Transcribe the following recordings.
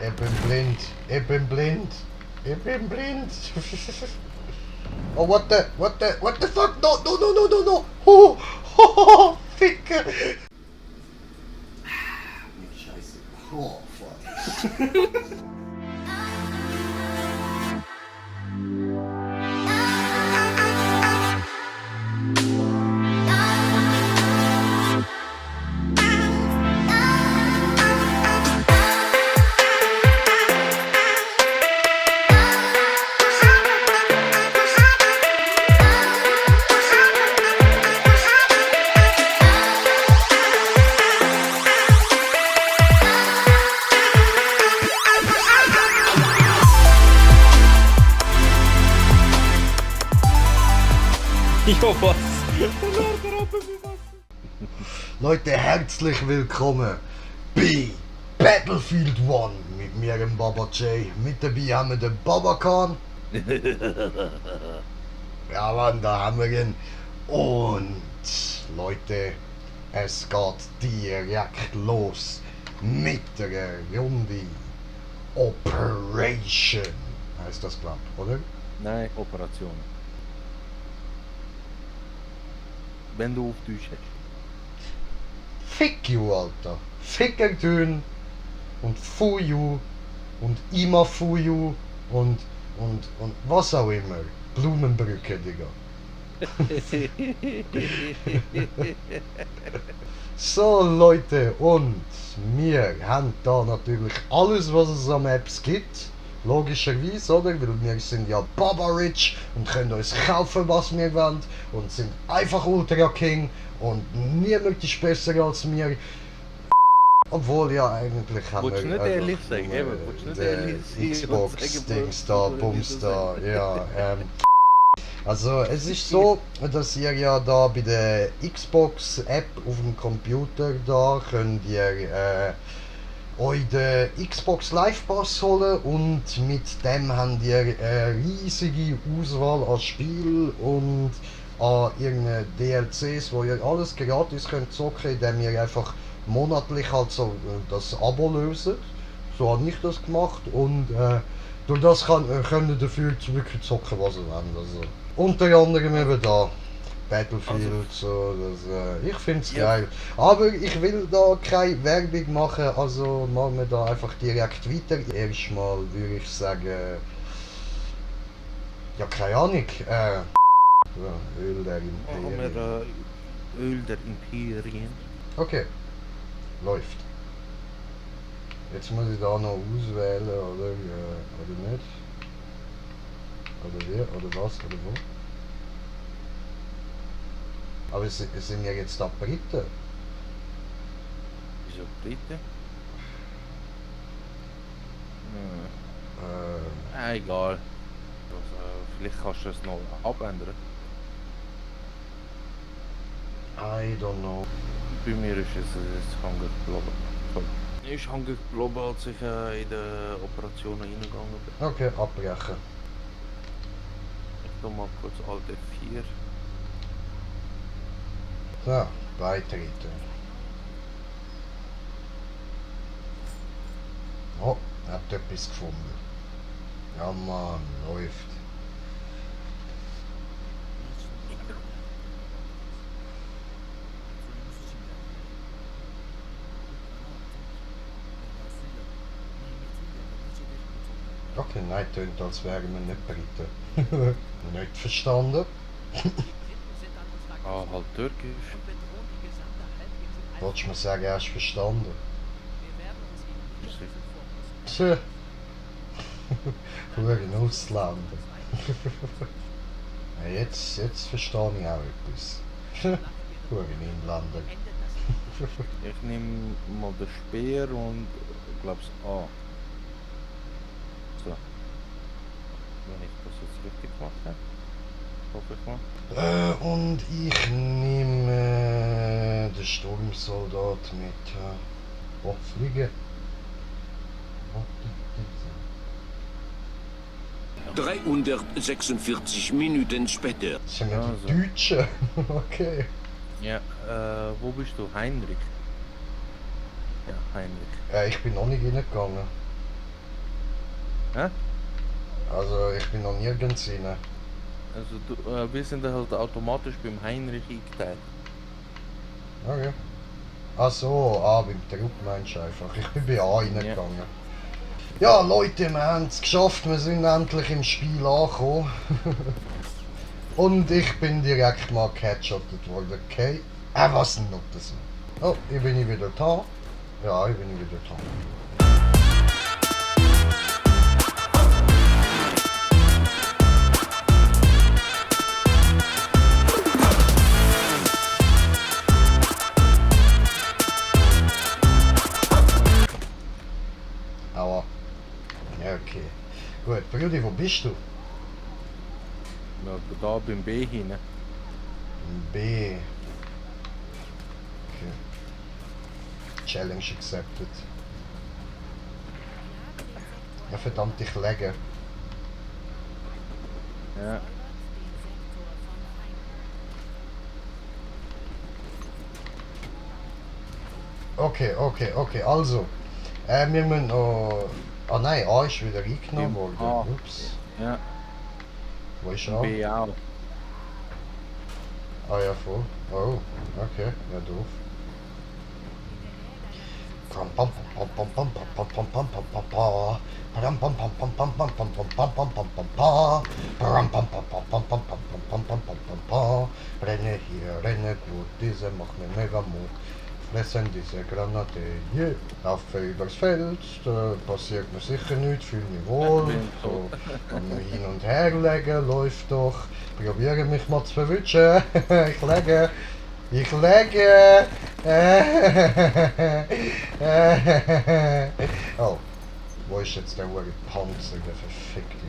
Ich bin blind. Ich bin blind. Ich bin blind. Oh, what the fuck? No, no, no, no, no, no. Oh, oh, Ficker. Scheiße. Oh, fuck. Jo, was? Leute, herzlich willkommen bei Battlefield 1 mit mir, dem Baba J. Mit dabei haben wir den Baba Khan. Ja, Mann, da haben wir ihn. Und Leute, es geht direkt los mit der Runde Operation. Heißt das, glaub ich, oder? Nein, Operation. Wenn du auf Deutsch hast. Fick you, Alter. Fickertön und Fu you und immer Fu you und was auch immer. Blumenbrücke, Digga. So, Leute, und wir haben da natürlich alles, was es an Apps gibt. Logischerweise, oder? Weil wir sind ja Baba Rich und können uns kaufen, was wir wollen. Und sind einfach Ultra King. Und niemand ist besser als wir. Obwohl, ja, eigentlich haben Willst du nicht ehrlich sagen, eben? Willst du nicht ehrlich sein und Xbox, sagen, Dings Bro, da, du Bums willst da, ja, Also, es ist so, dass ihr ja da bei der Xbox-App auf dem Computer da könnt ihr euch den Xbox Live Pass holen und mit dem habt ihr eine riesige Auswahl an Spielen und an irgendeinen DLCs, wo ihr alles gratis könnt zocken, indem ihr einfach monatlich halt so das Abo löst. So habe ich das gemacht und durch das könnt ihr dafür wirklich zocken, was ihr wollt. Also, unter anderem eben da. Battlefield, so, das, ich find's geil. Aber ich will da keine Werbung machen, also machen wir da einfach direkt weiter. Erstmal würde ich sagen, ja, keine Ahnung, ja, Öl der Machen wir Imperien. Öl der Imperien. Okay, läuft. Jetzt muss ich da noch auswählen, oder nicht? Oder wie, oder was, oder wo? Aber es sind ja jetzt da Briten. Wieso Briten? Egal. Also, vielleicht kannst du es noch abändern. I don't know. Bei mir ist es Hunger Global. Sorry. Ist Hunger Global, als ich in die Operationen reingegangen bin. Okay, abbrechen. Ich tu mal kurz Alt F4. So, beitreten. Oh, habt etwas gefunden. Ja, Mann, läuft. Okay, nein, tönt, als wären wir nicht Briten. Nicht verstanden. Ah, halt Türkisch. Wolltest du mir sagen, hast du verstanden? Sicher. Tja. Huren Ausländer. Ja, jetzt verstehe ich auch etwas. Huren Inländer. Ich nehme mal den Speer und glaub's A. So. Wenn ich das jetzt richtig gemacht habe. Hoffe ich mal. Und ich nehme den Sturmsoldat mit. Oh, fliegen. Oh, 346 Minuten später. sind wir Ja, die so. Deutschen? Okay. Ja, wo bist du? Heinrich? Ja, Heinrich. Ich bin noch nicht reingegangen. Hä? Also ich bin noch nirgends rein. Also wir sind halt automatisch beim Heinrich eingeteilt. Okay. Ach so, beim Trupp meinst du einfach. Ich bin bei A reingegangen. Ja Leute, wir haben es geschafft, wir sind endlich im Spiel angekommen. Und ich bin direkt mal geheadshottet worden, okay? Was denn noch das? Oh, hier bin ich wieder da. Ja, hier bin ich wieder da. Aua. Ja, okay. Gut, Brudi, wo bist du? Ja, da beim B hin. B. Okay. Challenge accepted. Ja, verdammt, ich lege. Ja. Okay, also. Wir müssen noch... Ah nein, A ist wieder eingenommen worden. A. Ups. Ja. Wo ist A? B auch. Ah ja, voll. Oh, okay, ja doof. Renne hier, renne gut, diese macht mir mega Mut. Fressen diese Granate, yeah. Laufe übers Feld, da passiert mir sicher nichts, fühle mich wohl. So, kann mich hin und her legen, läuft doch. Probiere mich mal zu verwischen. Ich lege. Ich lege. Oh, wo ist jetzt der hohe Panzer, der verfickte?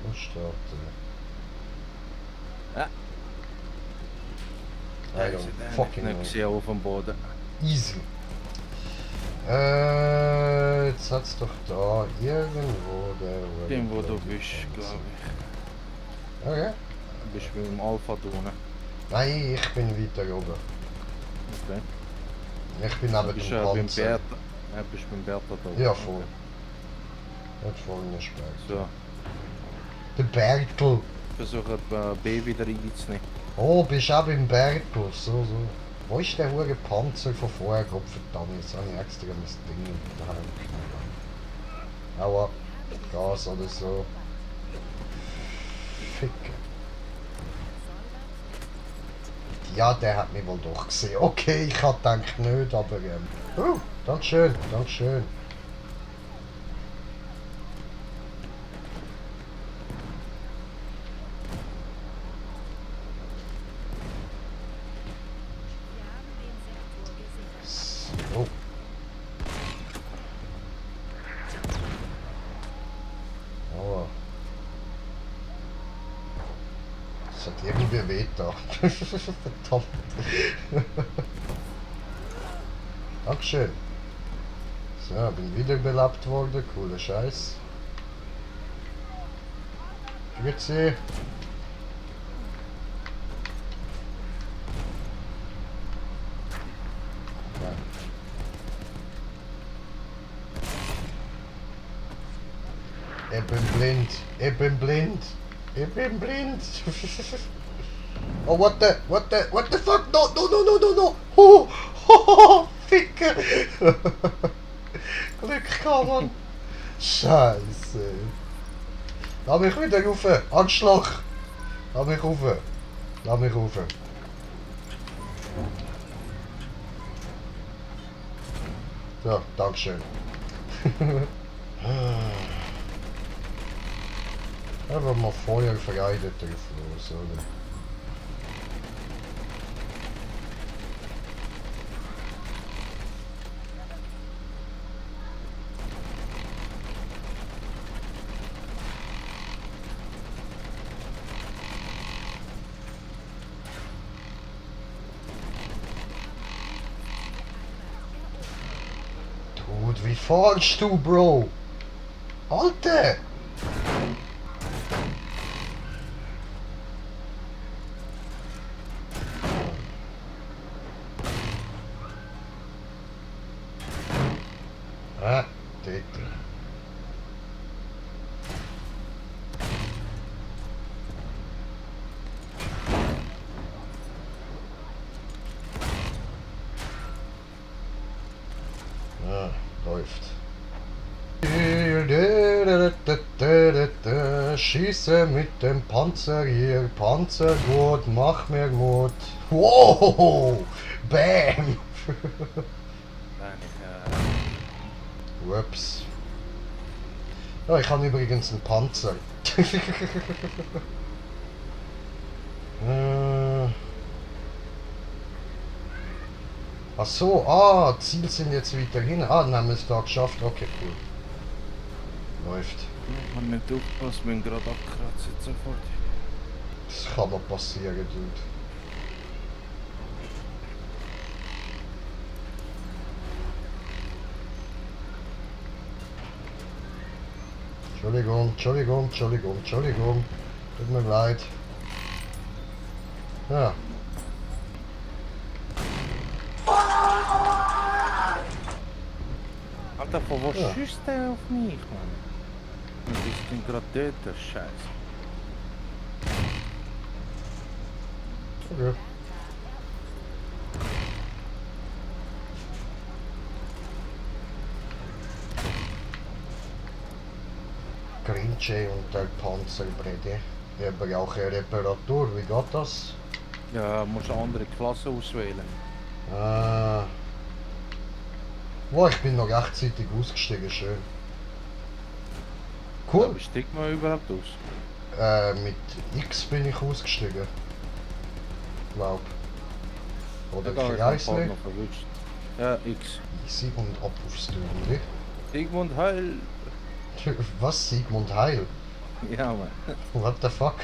Wo steht Ja. der? I don't fucking Nicht know. gesehen auf dem Boden. Easy. Jetzt hat's doch da irgendwo der hohe Dem wo du Panzer. bist, glaube ich. Okay. Du bist beim Alpha drinnen. Nein, ich bin weiter oben. Okay. Ich bin Du neben bist dem ja beim Panzer. Bertha. Ja, bist beim Bertha da oben. Ja, voll. Nicht vorne Bertel. So, Der Bertel. versuche B wieder reinzunehmen. Oh, bist auch beim Bertel. So. Wo ist der hohe Panzer von vorher? Gott verdammt, jetzt habe ich extra mein Ding daheim geknallt. Aua. Gas oder so. Ficken. Ja, der hat mich wohl doch gesehen. Okay, ich hatte gedacht nicht, aber oh, Dankeschön, Dankeschön. So. Aua. Das hat irgendwie weh da. Verdammt. Dankeschön. So, bin wiederbelebt worden. Cooler Scheiß. Grüezi. Ja. Ich bin blind. Ich bin blind. Ich bin blind. Oh, what the fuck? No. Oh, Ficke. Glück gehabt, Mann. Scheiße. Lass mich wieder rauf. Anschlag. Lass mich rauf. Lass mich rauf. So, Dankeschön. Einfach mal Feuer verreidet drauf los, oder? Dude, wie fahrst du, Bro? Alter! dort. Ja, läuft. Schieße mit dem Panzer hier, Panzergurt, mach mir Mut. Wow, bam. Ups. Ja, ich habe übrigens einen Panzer. Ach so, Ziel sind jetzt weiter hin. Dann haben wir es da geschafft. Okay, cool. Läuft. Ich kann nicht aufpassen, bin gerade abgekratzt jetzt sofort. Das kann noch passieren, Dude. Entschuldigung. Tut mir leid. Ja. Alter, von wo Ja. schießt der auf mich, Mann? Und ich bin gerade dort, der Scheiße. Okay. Grinche und der Panzerbrede. Wir brauchen Reparatur, wie geht das? Ja, musst eine andere Klasse auswählen. Wow, ich bin noch rechtzeitig ausgestiegen, schön. Cool. Cool. Wie steigt man überhaupt aus? Mit X bin ich ausgestiegen. Glaub. Oder Egal, ich hab den Kreisler. Partner verwünscht. Ja, X. Easy und ab aufs Türmli. Sigmund Heil. Was? Sigmund Heil? Ja, Mann. What the fuck?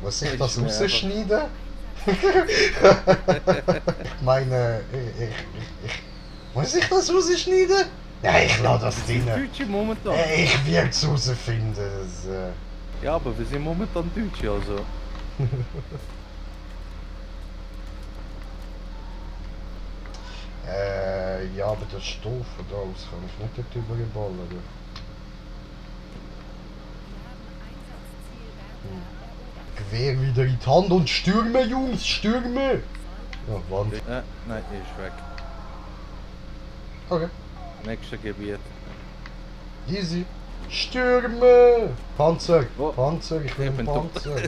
Muss ich das Ist mir rausschneiden? Ich meine, muss ich das rausschneiden? Nein, ich lasse das Wir sind drin. Deutsche momentan. Ich werde es rausfinden. Das, Ja, aber wir sind momentan Deutsche, also. ja, aber das ist doof. Da aus kann ich nicht dort überballern. Gewehr wieder in die Hand und stürme, Jungs, stürme! Ja, Wand. Nein, die ist weg. Okay. Nächstes Gebiet. Easy. Stürme! Panzer! Oh, Panzer, ich will ich bin einen tot. Panzer!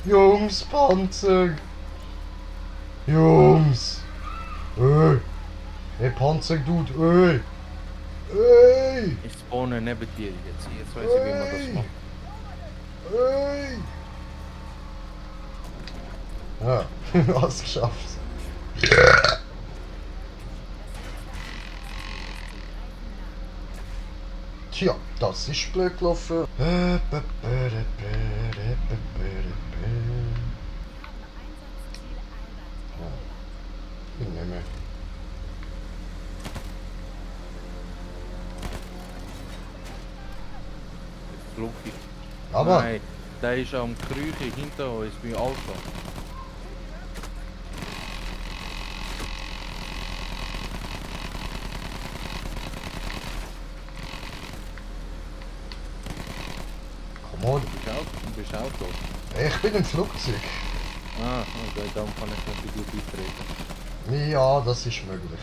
Jungs, Panzer! Jungs! Hey, Panzer, Dude, ey! Ich spawne neben dir jetzt. Jetzt weiß ich, wie man das macht. Ey! Ja, hast geschafft. Tja, das ist blöd gelaufen. Ich nehme. Fluffy. Aber, Nein, der ist am Krüche hinter uns bei Alpha. come on. Du bist auch tot. Ich bin im Flugzeug. Okay, dann kann ich nicht bei dir beitreten. Ja, das ist möglich.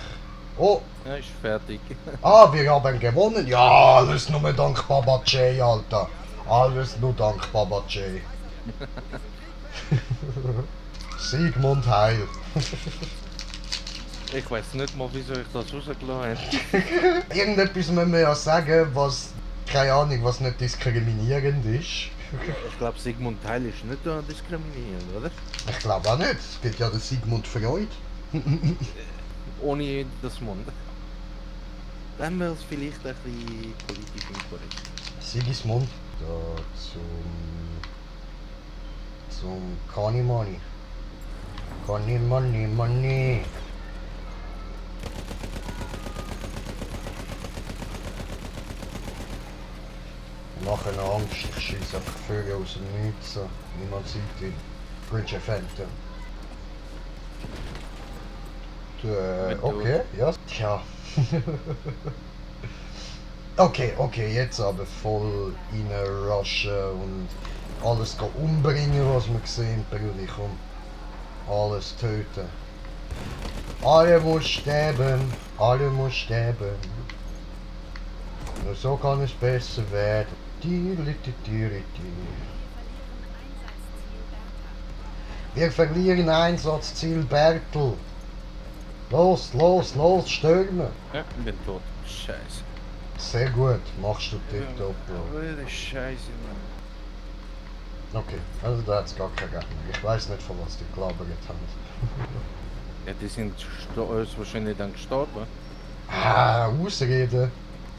Oh, Ja, ist fertig. wir haben gewonnen. Ja, alles nur dank Baba J, Alter. Alles nur dank Baba J. Sigmund Heil. Ich weiß nicht mal, wieso ich das rausgelassen habe. Irgendetwas müssen wir ja sagen, was, keine Ahnung, was nicht diskriminierend ist. Ich glaube, Sigmund Heil ist nicht diskriminierend, oder? Ich glaube auch nicht. Es gibt ja den Sigmund Freud. Ohne das Mund. Dann wäre es vielleicht ein bisschen politisch inkorrekt. Sigismund. Da zum Kanimani. Kanimani. Machen Angst, ich schieße einfach Vögel aus dem Nichts. Niemand sieht ihn. Bridge Phantom. Mit Okay, ja. Tja. Okay, jetzt aber voll reinrushen und alles gehen umbringen, was wir sehen, Brudi, komm. Alles töten. Alle muss sterben, alle muss sterben. Nur so kann es besser werden. Wir verlieren Einsatzziel Bertel. Los, stürmen. Ja, ich bin tot. Scheiße. Sehr gut, machst du tipptopp, Bro. Wilde Scheiße, Mann. Okay, also da hat's gar keinen Gegner. Ich weiß nicht, von was die gelabert haben. Ja, die sind ist wahrscheinlich dann gestorben. Ah, Ausreden.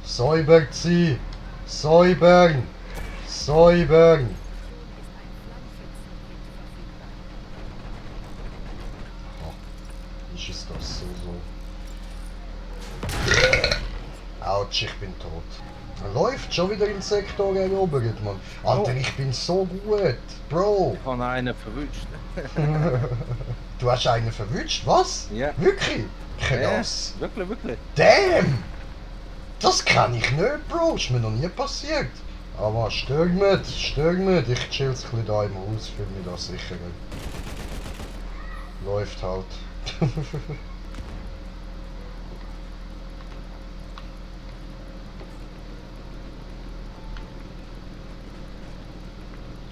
Säubern sie. Säubern. Säubern. Oh, ist es das so? Autsch, ich bin tot. Läuft schon wieder in Sektor erobert, Mann. Alter, ich bin so gut. Bro. Ich habe einen verwünscht. Du hast einen verwünscht? Was? Ja. Wirklich? Krass. Ja, wirklich. Damn! Das kann ich nicht, Bro. Ist mir noch nie passiert. Aber stürmt. Ich chill's ein bisschen da im Haus, fühle mich da sicherer. Läuft halt.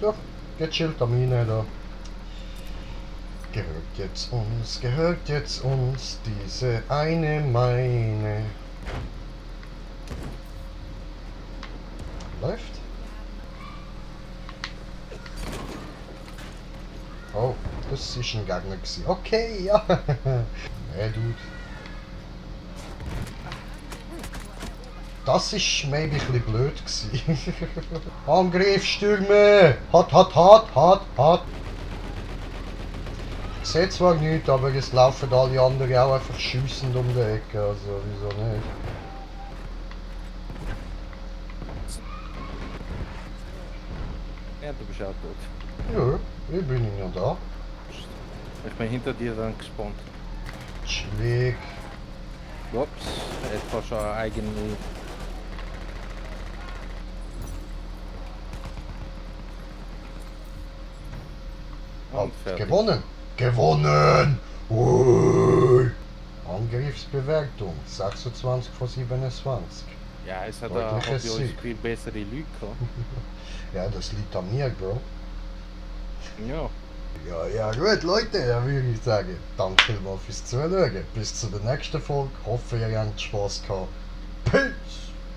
Ja, gechillt am Mine da. Gehört jetzt uns diese eine Meine. Läuft? Oh, das ist ein Gegner gewesen. Okay, ja. Hey, Dude. Das ist maybe ein bisschen blöd gewesen. Angriff, Stürme! Hat! Ich sehe zwar nichts, aber es laufen alle anderen auch einfach schiessend um die Ecke, also wieso nicht? Ja, du bist auch tot. Ja, ich bin ja da. Ich bin hinter dir dann gespawnt. Chillig. Ups, jetzt war schon eigene. Und fertig. Gewonnen! Gewonnen! Ui. Angriffsbewertung 26 von 27. Ja, es hat Deutliches bei uns Sieg. viel bessere Leute gehabt. Ja, das liegt an mir, Bro. Ja, Ja, gut, Leute, dann würde ich sagen, danke vielmals fürs Zuschauen. Bis zur nächsten Folge. Hoffe, ihr habt Spaß gehabt.